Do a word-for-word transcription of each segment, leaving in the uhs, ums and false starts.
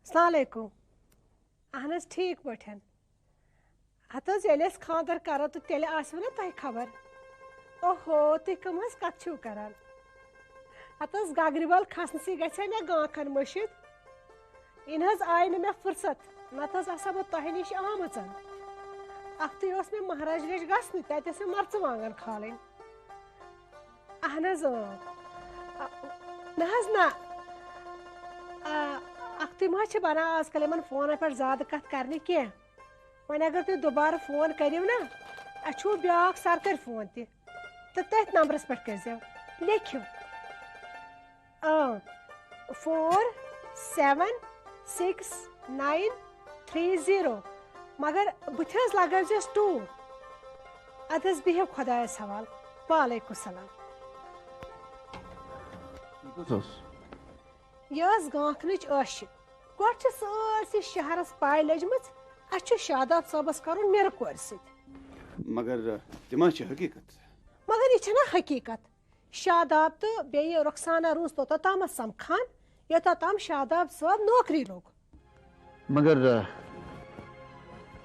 السلام علیکم۔ اہن حظ، ٹھیٖک پٲٹھۍ۔ ہتہٕ حظ، ییٚلہِ أسۍ خانٛدر کرو تہٕ تیٚلہِ آسِوٕ نا تۄہہِ خبر۔ اوہو، تُہۍ کٕم حظ کتھٕ چھِو کران؟ ہتہٕ حظ، گگرِ بل کھسنسٕے گژھِ ہا مےٚ گانٛکھن مٔشِتھ۔ یہِ نہٕ حظ آیہِ نہٕ مےٚ فرصت، نتہٕ حظ آسہٕ ہا بہٕ تۄہہِ نِش آمٕژ۔ اکھتُے اوس مےٚ مہراج ریش گژھنُے، تتہِ ٲسۍ مےٚ مرژٕوانٛگن کھالٕنۍ۔ اہن حظ، اۭں۔ آ، نہ حظ نہ۔ آ، اکھتُے ما چھِ بنان آز کل یِمن فونن پٮ۪ٹھ زیادٕ کتھ کرنہِ کینٛہہ۔ وۄنۍ اگر تُہۍ دُبارٕ فون کٔرِو نا، اَسہِ چھُو بیٛاکھ سرکٲرۍ فون تہِ، تہٕ تٔتھۍ نمبرس پٮ۪ٹھ کٔرۍزیو، لیکھِو۔ اۭں، four seven six nine three zero۔ مگر بٕتھِ حظ لگٲوزیس two۔ اَدٕ حظ، بِہِو خۄدایَس حوال۔ وعلیکم السلام۔ یہِ کُس اوس؟ یہِ ٲس گانٛکھنٕچ عٲشِق۔ گۄڈٕ چھِ سٲرسٕے شہرس پاے لٔجمٕژ، اَسہِ چھُ شاداب صٲبس کرُن مِرٕ کورِ سۭتۍ۔ مگر، تہِ ما چھِ حقیٖقت؟ مگر یہِ چھَنا حقیٖقت؟ شاداب تہٕ بیٚیہِ رخسانہ روٗز توٚتتھ تامَتھ سَمکھان، یوٚتتھ تام شاداب صٲب نوکری لوٚگ۔ مگر، آ،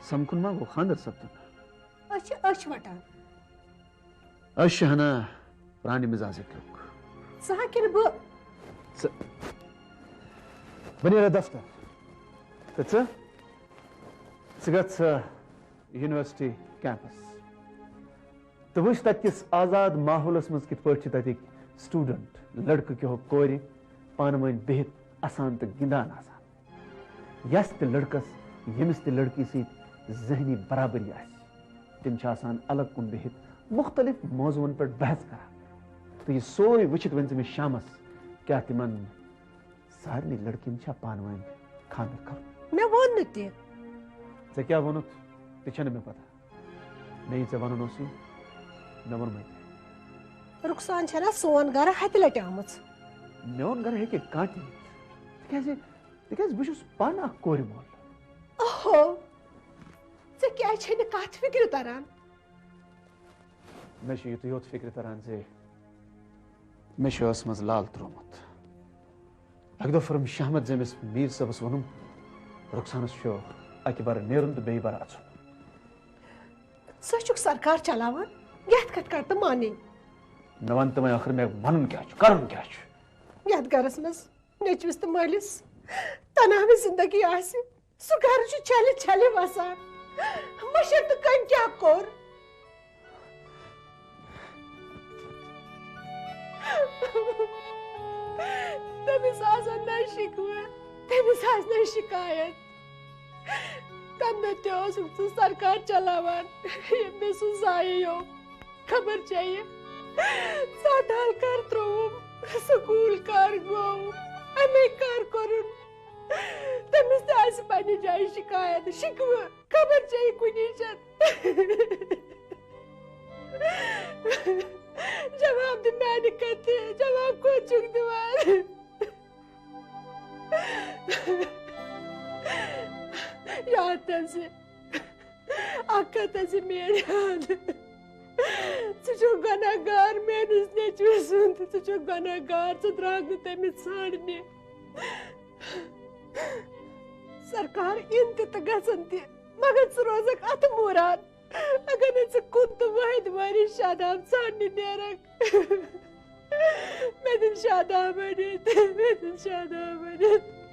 سمکھُن ما گوٚو خانٛدر سپدُن؟ أسۍ چھِ أچھ وَٹان۔ أسۍ چھِ ہنا پرٛانہِ مِزازٕکۍ لُکھ۔ ژٕ ہا کِنہٕ بہٕ؟ ژٕ، بہٕ نیرٕ دفتر۔ تہٕ ژٕ؟ ژٕ گژھ، آ، یونیورسٹی کیمپس۔ تہٕ وٕچھ تَتہِ کِس آزاد ماحولَس منٛز کِتھ پٲٹھۍ چھِ تَتِکۍ سٹوڈنٹ، لڑکہٕ کیو کورِ، پانہٕ ؤنۍ بِہِتھ اَسان تہٕ گِنٛدان آسان۔ یَس تہِ لڑکَس ییٚمِس تہِ لڑکی سۭتۍ ذہنی برابری آسہِ، تِم چھِ آسان الگ کُن بِہِتھ مُختٔلِف موضوعن پٮ۪ٹھ بحث کران۔ تہٕ یہِ سورُے وٕچھِتھ ؤنۍ ژٕ مےٚ شامَس، کیٛاہ تِمَن سارنٕے لڑکِیَن چھا پانہٕ ؤنۍ خانٛدر کرُن؟ مےٚ ووٚن نہٕ تہِ۔ ژےٚ کیٛاہ ووٚنُتھ، تہِ چھَنہٕ مےٚ پتہ۔ مےٚ یہِ ژےٚ وَنُن اوسُے، مےٚ ووٚنمَے تہِ۔ رُخسان چھَنا سون گَرٕ ہَتہِ لَٹہِ آمٕژ؟ میون گَرٕ ہیٚکہِ کانٛہہ تہِ یِتھ۔ تِکیٛازِ، تِکیٛازِ بہٕ چھُس پانہٕ اَکھ کورِ مول۔ اوہو، ژےٚ کیٛازِ چھے نہٕ کَتھ فِکرِ تَران؟ مےٚ چھُ یُتُے یوت فِکرِ تَران زِ مےٚ چھُ ٲسہٕ منٛز لال ترٛوومُت۔ اَکہِ دۄہ پھٔرٕم شہمت زِ أمِس میٖر صٲبَس ووٚنُم، رُخسانَس چھُ اَکہِ بَرٕ نیرُن تہٕ بیٚیہِ بَرٕ اَژُن۔ ژٕ چھُکھ سرکار چلاوان، یَتھ کَتھ کَر تہٕ مانٕنۍ۔ مےٚ وَن تہٕ وۄنۍ ٲخٕر مےٚ وَنُن کیٛاہ چھُ، کَرُن کیٛاہ چھُ؟ یَتھ گَرَس منٛز نیٚچوِس تہٕ مٲلِس تنہاوِ زِندگی آسہِ، سُہ گَرٕ چھُ چھَلہِ چھَلہِ وَسان۔ مَشَر تہٕ کٔمۍ کیٛاہ کوٚر؟ تٔمِس آسَن نہ شِکوٕ، تٔمِس آسہِ نہ شِکایت۔ تَمہِ دۄہ تہِ اوسُکھ ژٕ سرکار چلاوان، ییٚمۍ مےٚ سُہ زایہِ یو۔ خبر چھےٚ یہِ ژاٹال کر ترٛووُم، سکوٗل کر گوٚو، اَمے کر کوٚرُن۔ تٔمِس تہِ آسہِ پننہِ جایہِ شِکایت، شِکوٕ۔ خبر چھےٚ یہِ کُنی چھَتھ۔ جواب دِ میانہِ کتھِ، جواب کوٚت چھُکھ دِوان؟ یاد تھٲوزِ، اکھ کتھ ٲسٕے میٲنۍ یاد۔ ژٕ چھُکھ گۄناہ گار میٲنِس نیٚچوِ سُنٛد، ژٕ چھُکھ گۄناہ گار، ژٕ درٛاکھ نہٕ تٔمِس ژھانٛڈنہِ۔ سرکار یِن تہِ تہٕ گژھن تہِ، مگر ژٕ روزکھ اتھٕ موران۔ اگر نہٕ ژٕ کُن تہٕ وٲحد وٲرِش شاداب ژھانٛڈنہِ نیرکھ، مےٚ دِن شاداب أنِتھ، مےٚ دِن شاداب أنِتھ۔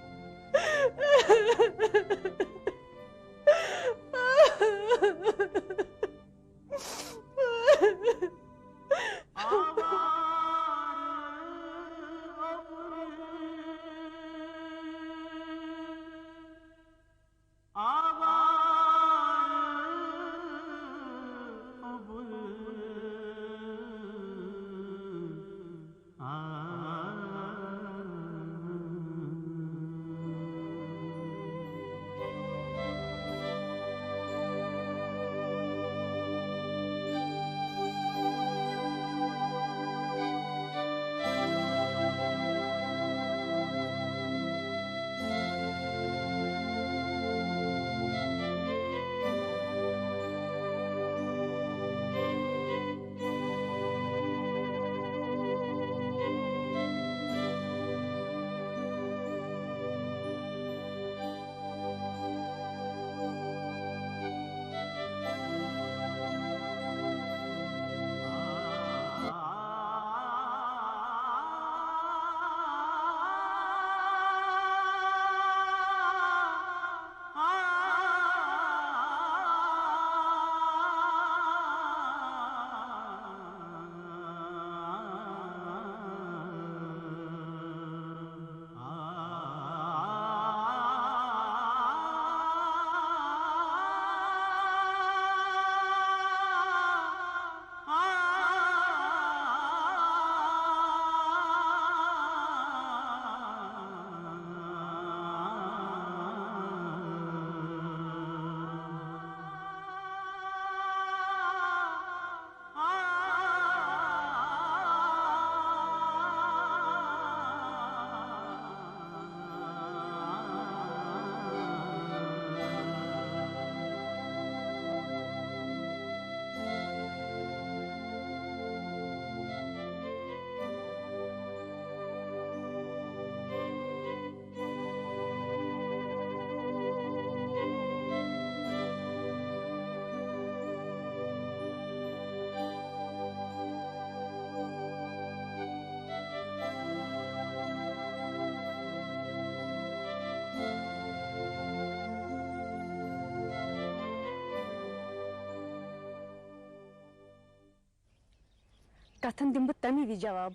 کتھن دِمہٕ بہٕ تمی وِزِ جواب۔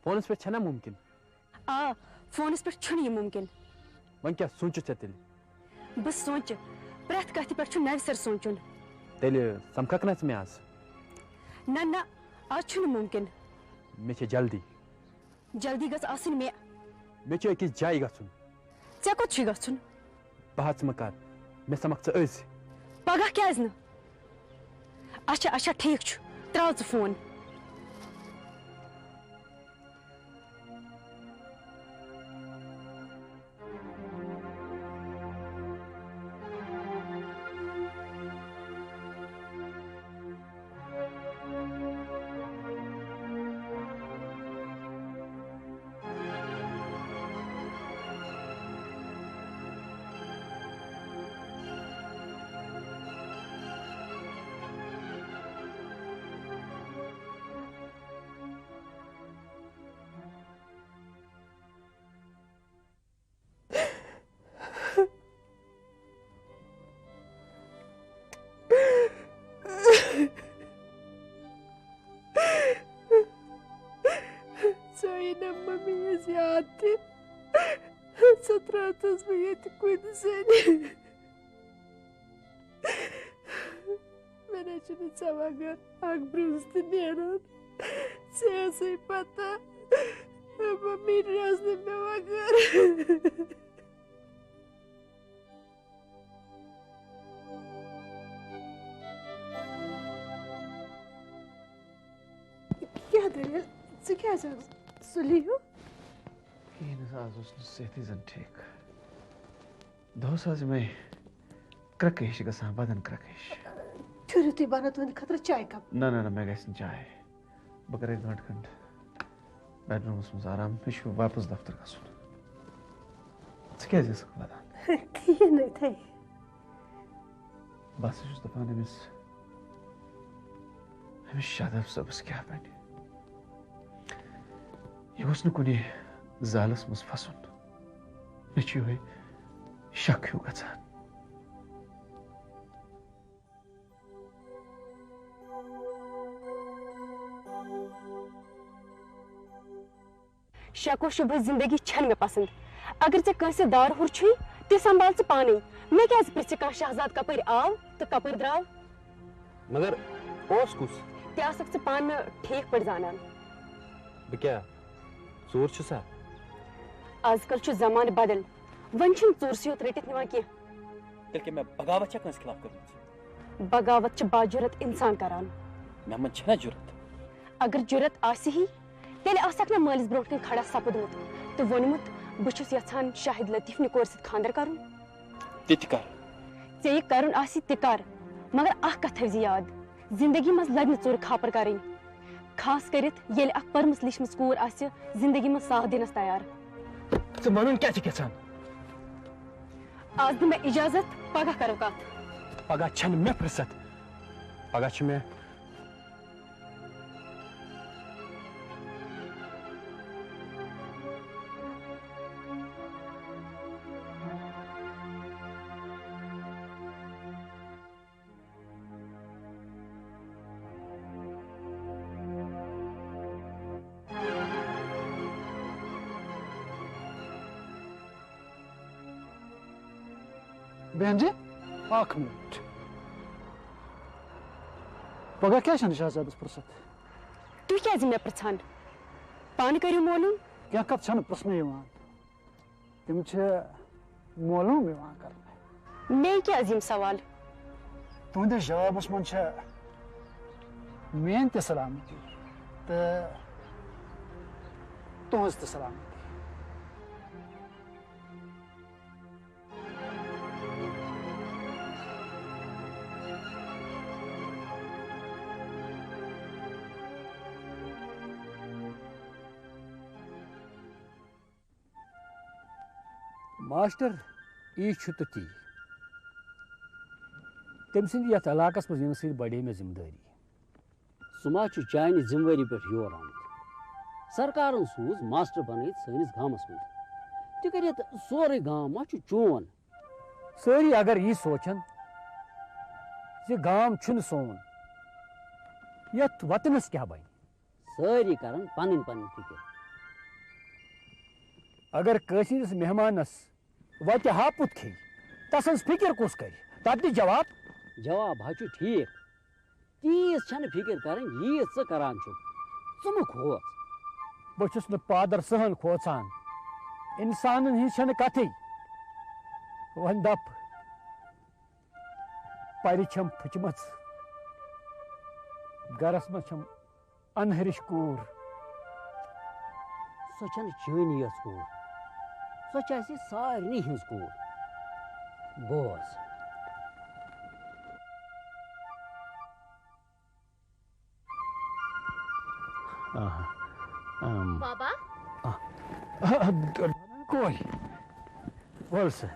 فونس پٮ۪ٹھ چھنا مُمکِن؟ آ، فونس پٮ۪ٹھ چھُنہٕ یہِ مُمکِن۔ وۄنۍ کیٛاہ سونٛچُتھ ژےٚ تیٚلہِ؟ بہٕ سونٛچہٕ، پرٛٮ۪تھ کتھِ پٮ۪ٹھ چھُ نوِ سرٕ سونٛچُن۔ تیٚلہِ سمکھکھ نا ژٕ مےٚ آز؟ نہ، نہ، آز چھُنہٕ مُمکِن۔ مےٚ چھےٚ جلدی۔ جلدی گٔژھ آسٕنۍ مےٚ۔ مےٚ چھُ أکِس جایہِ گژھُن۔ ژےٚ کوٚت چھُے گژھُن؟ بہٕ ہا ژٕ مہٕ کر، مےٚ سمکھ ژٕ أزۍ۔ پگاہ کیٛازِ نہٕ؟ اچھا، اچھا، ٹھیٖک چھُ، ترٛاو ژٕ فون۔ ژٕ ٲیی نہٕ مٔمی ہٕنٛز یاد تہِ، ژٕ ترٛٲوتھَس بہٕ ییٚتہِ کُنہِ زٔنۍ۔ مےٚ نَے چھُنہٕ ژےٚ بغٲر اکھ برٛونٛز تہِ نیران۔ ژےٚ ٲسٕے پتہ، مٔمی روزِ نہٕ مےٚ بغٲر۔ کیٛاہ دٔلیٖل؟ ژٕ کیٛازِ آکھ سُلی ہیوٗ؟ کِہیٖنۍ نہٕ، آز اوس نہٕ صحتٕے زَن ٹھیٖک۔ دۄہَس حظ یِمَے کرٛٮ۪کہٕ ہِش گژھان، بدن کرٛٮ۪کہٕ ہِش۔ ٹھٔہرِو، تُہۍ بَناو تُہٕنٛدِ خٲطرٕ چاے کپ۔ نہ، نہ، نہ، مےٚ گژھِ نہٕ چاے۔ بہٕ کَرٕ اَکہِ گٲنٛٹہٕ کھنٛڈ بیڈروٗمَس منٛز آرام، مےٚ چھُ واپس دفتر گژھُن۔ ژٕ کیٛازِ ٲسٕکھ وَدان؟ کِہیٖنۍ نہٕ، یِتھَے۔ بہٕ ہسا چھُس دَپان أمِس، أمِس شاداب صٲبَس کیٛاہ بَنہِ؟ یہِ گوٚژھ نہٕ کُنہِ زالَس منٛز پھَسُن۔ مےٚ چھُ یِہوٚے شک ہیوٗ گژھان۔ شک و شبہٕچ زندگی چھَنہٕ مےٚ پسند۔ اگر ژےٚ کٲنٛسہِ دارٕ ہُر چھُے، تہِ سنبھال ژٕ پانے۔ مےٚ کیٛازِ پرژھِ کانٛہہ شہزاد کپٲرۍ آو تہٕ کپٲرۍ درٛاو؟ مگر اوس کُس؟ تہِ آسکھ ژٕ پانہٕ ٹھیٖک پٲٹھۍ زانان۔ بہٕ کیٛاہ ژوٗر چھُسا؟ از کل چھُ زمانہٕ بدل، وۄنۍ چھُنہٕ ژوٗرسٕے یوت رٔٹِتھ نِوان کینٛہہ۔ تیٚلہِ کیٛاہ مےٚ بغاوت چھا کٲنٛسہِ خلاف کٔرمٕژ؟ بغاوت چھِ باجُرت انسان کران۔ مےٚ منٛز چھنا جُرت؟ اگر جُرت آسہِ ہی، تیٚلہِ آسکھ نہ مٲلِس برونٛٹھ کنہِ کھڑا سپُدمُت تہٕ ووٚنمُت، "بہٕ چھُس یژھان شاہد لطیف نہِ کورِ سۭتۍ خانٛدر کرُن۔" تہِ تہِ کر۔ ژےٚ یہِ کرُن آسہِ تہِ کر، مگر اکھ کتھ تھٲوزِ یاد، زندگی منٛز لگہِ نہٕ ژوٗرِ خاپر کرٕنۍ، خاص کٔرِتھ ییٚلہِ اکھ پٔرمٕژ لیچھمٕژ کوٗر آسہِ زندگی منٛز ساتھ دِنس تیار۔ ژٕ ونُن کیٛاہ چھُکھ یژھان؟ آز دِ مےٚ اجازت، پگاہ کرو کتھ۔ پگاہ چھنہٕ مےٚ فرصت۔ پگاہ چھُ مےٚ بیٚنجہِ، اکھ مِنٹ۔ پگاہ کیٛازِ چھَنہٕ شہزادس فرصت؟ تُہۍ کیٛازِ مےٚ پرٛژھان؟ پانہٕ کٔرِو معلوٗم۔ کینٛہہ کتھ چھَنہٕ پرٛژھنہٕ یِوان۔ تِم چھِ معلوٗم یِوان کرنہٕ۔ مےٚ کیٛازِ یِم سوال؟ تُہنٛدِس جوابس منٛز چھےٚ میٲنۍ تہِ سلامتی تہٕ تُہنٛز تہِ سلامتی۔ ماسٹر، یی چھُ تہٕ تی۔ تٔمۍ سٕنٛدِ یَتھ علاقَس منٛز یِنہٕ سۭتۍ بڑے مےٚ ذمہٕ دٲری۔ سُہ ما چھُ چانہِ ذمہٕ وٲری پٮ۪ٹھ یور آمُت؟ سرکارن سوٗز ماسٹر بنٲوِتھ سٲنِس گامَس منٛز۔ تہِ کٔرِتھ سورُے گام ما چھُ چون؟ سٲری اگر یی سونٛچن زِ گام چھُنہٕ سون، یَتھ وطنَس کیٛاہ بنہِ؟ سٲری کرن پنٕنۍ پنٕنۍ فکر۔ اگر کٲنٛسہِ ہٕنٛدِس مہمانس وتہِ ہاپُت کھیٚیہِ، تسٕنز فکر کُس کرِ؟ تتھ دِ جواب۔ جواب ہا چھُ ٹھیک۔ تیٖژ چھنہٕ فکر کرٕنۍ، ییٖژ ژٕ کران چھُکھ۔ ژٕ مہٕ کھوژ۔ بہٕ چھُس نہٕ پادر سٕہن کھوژان۔ انسانن ہٕنز چھنہٕ کتھٕے۔ وۄنۍ دپ، پرِ چھم پھچمژ۔ گرس منز چھم انہرِش کوٗر۔ سۄ چھنہٕ چٲنی یٲژ کوٗر، سۄ چھِ اسہِ سارنٕے ہٕنٛز کوٗر۔ بوز۔ آہا، آم۔ بابا۔ آ، آ، کورِ۔ وَل سا۔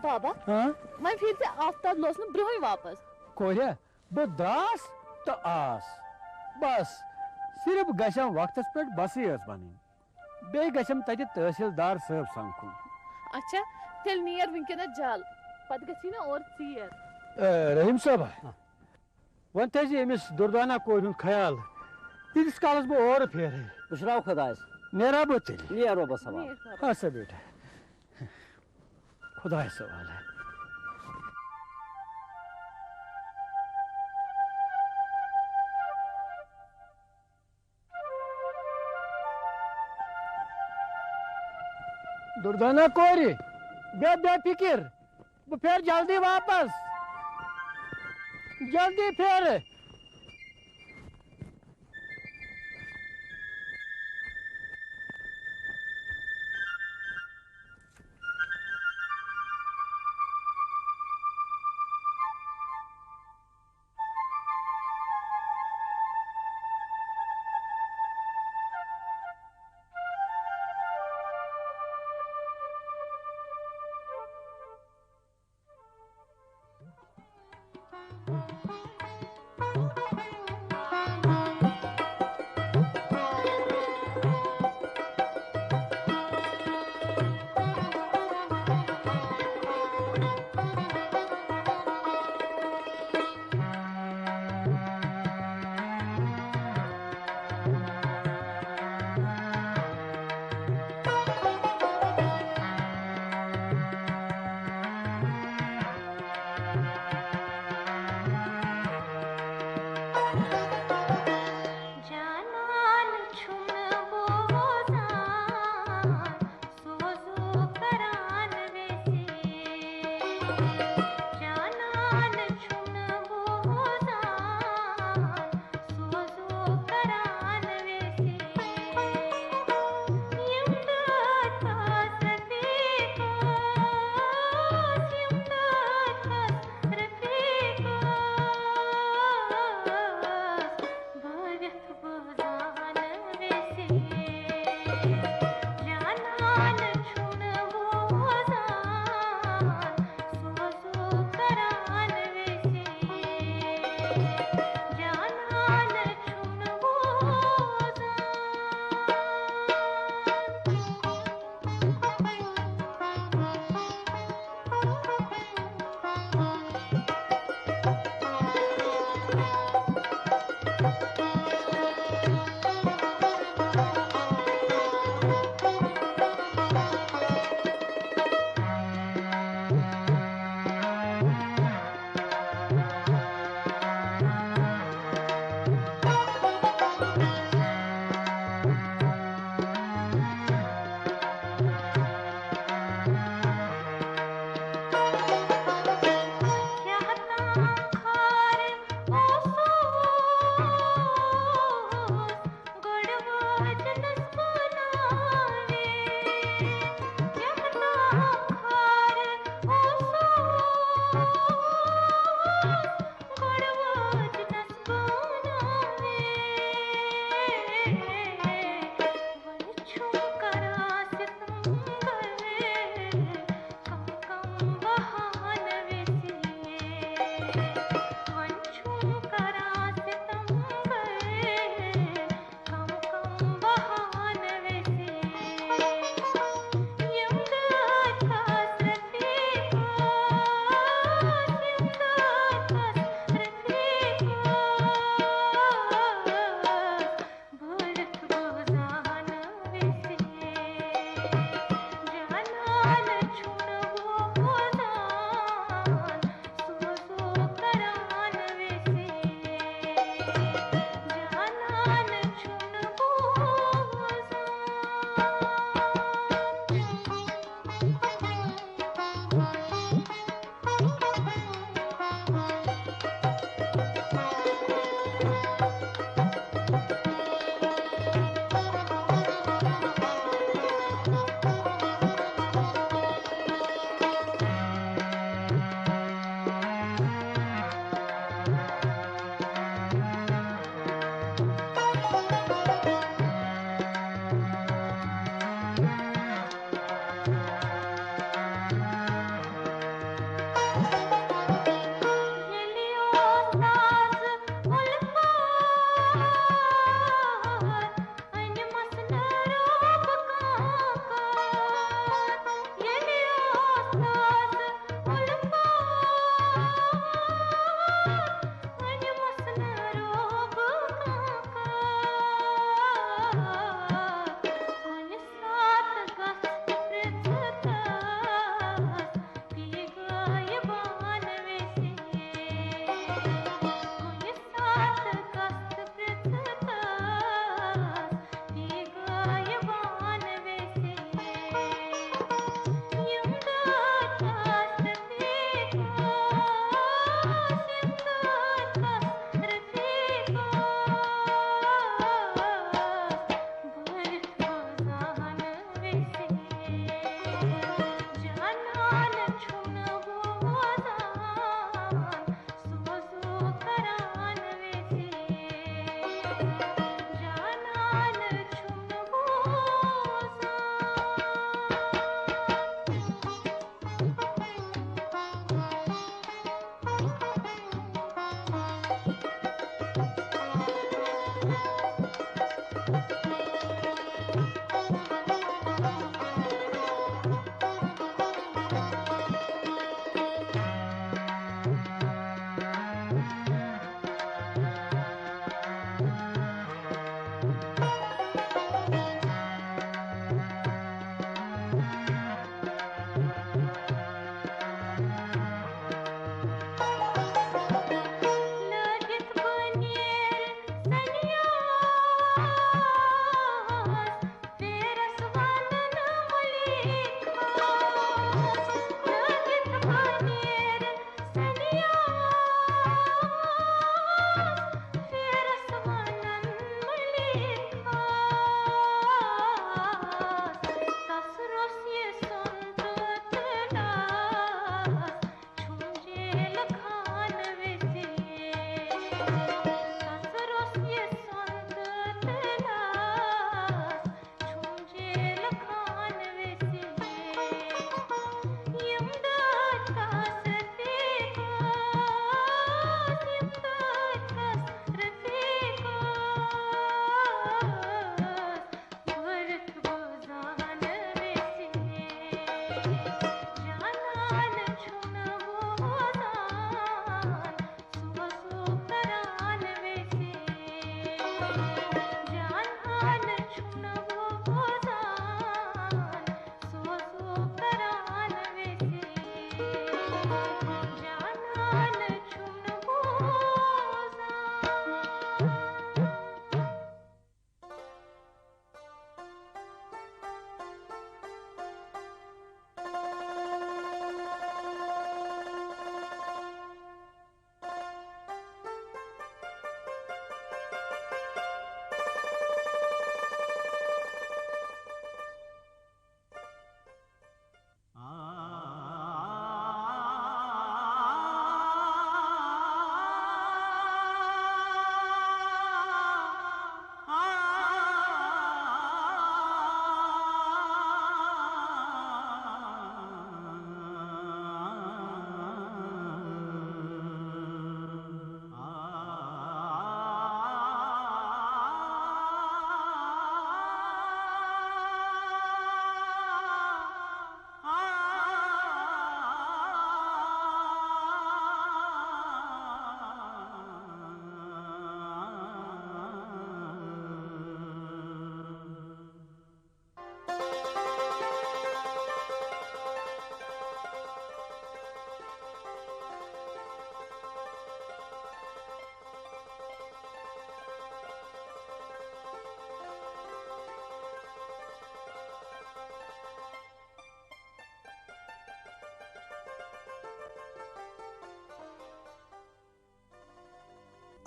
بابا، ہاں؟ وۄنۍ پھِر ژٕ آفتاب لوسنہٕ برونٛہٕے واپس۔ کورِ، بہٕ دراس تہٕ آس۔ بس، صرف گژھٮ۪م وقتس پٮ۪ٹھ بسٕے یٲژ بنٕنۍ۔ بیٚیہِ گژھٮ۪م تتہِ تحصیلدار صٲب سمکھُن۔ اچھا، تیٚلہِ نیر وٕنکیٚنس جل، پتہٕ گژھی نہ اورٕ ژیر۔ اے، رحیم صٲبا، ہاں۔ وۄنۍ تھٲیزِ أمِس دُردانہ کورِ ہُنٛد خیال، ییٖتِس کالس بہٕ اورٕ پھیرٕ۔ بہٕ چھُس خۄدایس۔ نیرا بہٕ تیٚلہِ؟ نیر رۄبس حوالہٕ۔ نیر۔ ہا سا بیٹا۔ خۄدایس حوالہٕ۔ دُردانہ کورِ، بے، بے فکر، بہٕ پھیرٕ جلدی واپس۔ جلدی پھیرٕ۔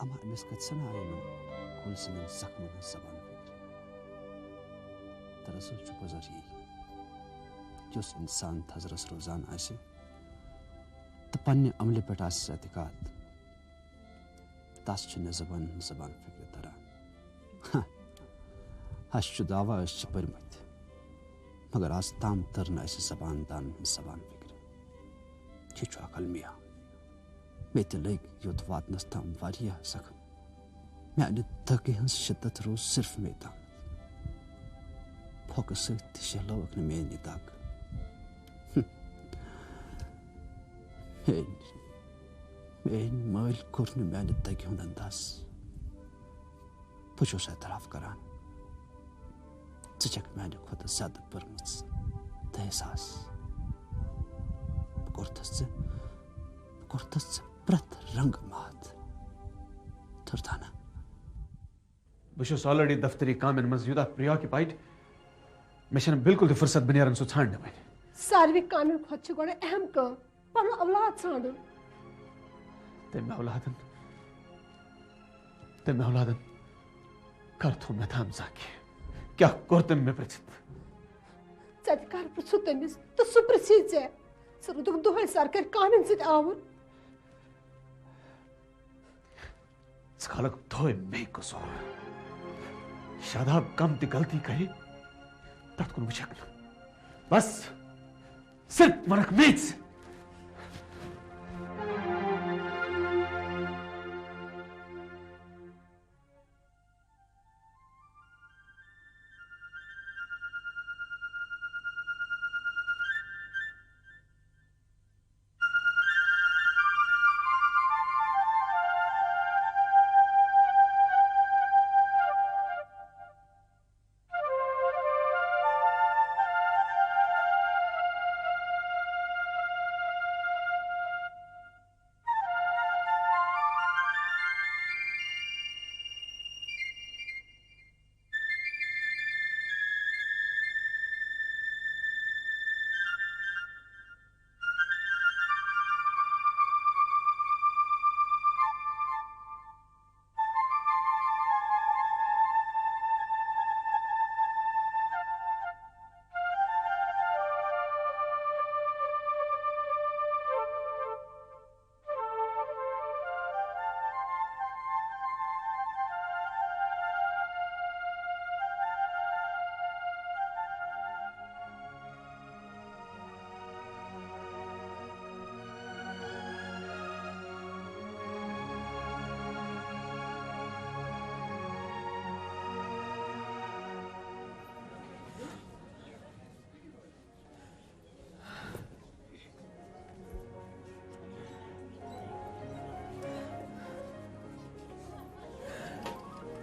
اما أمِس کتہِ سنا آیہِ نہٕ کُلۍ سٕنٛدٮ۪ن زخمن ہٕنٛز زبان فِکرِ؟ دراصل چھُ پوٚز یی، یُس انسان تھزرس روزان آسہِ تہٕ پننہِ عملہِ پٮ۪ٹھ آسٮ۪س اعتقاد، تس چھِ نہٕ زبان ہٕنٛز زبان فِکرِ تران۔ ہاں، اسہِ چھُ دعویٰ، أسۍ چھِ پٔرمٕتۍ، مگر از تام تٔر نہٕ اسہِ زبان دانن ہٕنٛز زبان فِکرِ۔ یہِ چھُ اکھ المیہ۔ مےٚ تہِ لٔگۍ یوٚت واتنس تام واریاہ زخم۔ میانہِ دگہِ ہٕنٛز شدت روٗز صرف مے تام۔ پھۄکہٕ سۭتۍ تہِ شیہلٲوٕکھ نہٕ میٲنۍ یہِ دگ۔ میٲنۍ، میٲنۍ مٲلۍ کوٚر نہٕ میانہِ دگہِ ہُنٛد انداز۔ بہٕ چھُس اعتراف کران، ژٕ چھکھ میانہِ کھۄتہٕ زیادٕ پٔرمٕژ تہٕ حساس۔ بہٕ کوٚرتھس ژٕ، بہٕ کوٚرتھس ژٕ پرٛٮ۪تھ رنگہٕ ماتھ۔ تھردانا۔ بہٕ چھُس already دفتری کامٮ۪ن منٛز یوٗتاہ preoccupied، مےٚ چھَنہٕ بالکل تہِ فرصت بہٕ نیرن سُہ ژھانٛڈنہِ وۄنۍ۔ ساروی کامٮ۪ن کھۄتہٕ چھِ گۄڈٕ اہم کٲم پنُن اولاد ژھانٛڈُن۔ تٔمۍ اولادن، تٔمۍ اولادن کر تھوٚو مےٚ تام زانٛہہ کینٛہہ؟ کیٛاہ کوٚر تٔمۍ مےٚ پرٛژھِتھ؟ ژےٚ تہِ کر پرٛژھُتھ تٔمِس تہٕ سُہ پرٛژھی ژےٚ؟ ژٕ روٗدُکھ دۄہے سرکٲرۍ کامٮ۪ن سۭتۍ آوُر۔ ژٕ کھالکھ دۄہے مے قصوٗر۔ شاداب کم تہِ غلطی کرِ، تتھ کُن وٕچھکھ نہٕ۔ بس، صرف ونکھ میژ۔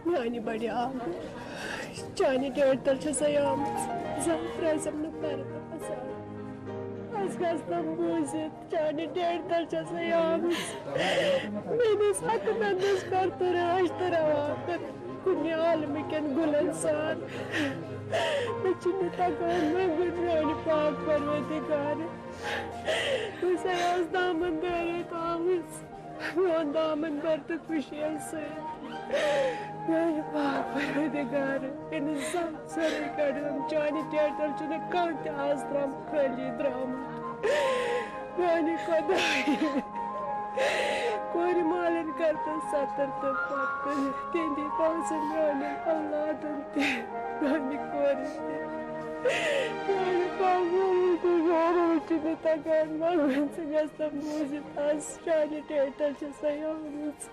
میانہِ بڑِ آبہٕ، چانہِ ڈیڈِ تل چھسے آمٕژ، زانٛہہ ترٛٲوزٮ۪م نہٕ پردٕ پسند۔ اَسہِ گژھِ نہٕ بوٗزِتھ، چانہِ ڈیڈِ تل چھسے آمٕژ۔ میٲنِس حقہٕ مندس کر تہٕ رٲچھ تہٕ روا کر کُنہِ عالمہٕ کٮ۪ن گُلن سان۔ مےٚ چھُنہٕ تگان منٛگُن میانہِ پاک پروردگارٕ۔ بہٕ چھسے آز دامن دٲرِتھ آمٕژ۔ میون دامن بر تہٕ خوشین سۭتۍ۔ میانہِ پاک پروردگار، أمِس زانٛہہ سورُے کڑُن۔ چانہِ ٹیٹل چھُنہٕ کانٛہہ تہِ آز تام خٲلی درٛامُت۔ میانہِ خۄدایہِ، کورِ مالٮ۪ن کر تہٕ ستر تہٕ پتہٕ تِہنٛدِ پانٛژن میانٮ۪ن اولادن تہِ، میانہِ کورِ تہِ۔ میانہِ پاک پروردگار، وٕچھِو مےٚ تگان منٛگُن، ژٕ گژھ تم بوٗزِتھ آز۔ چانہِ ٹیٹل چھِ سۄ آمٕژ۔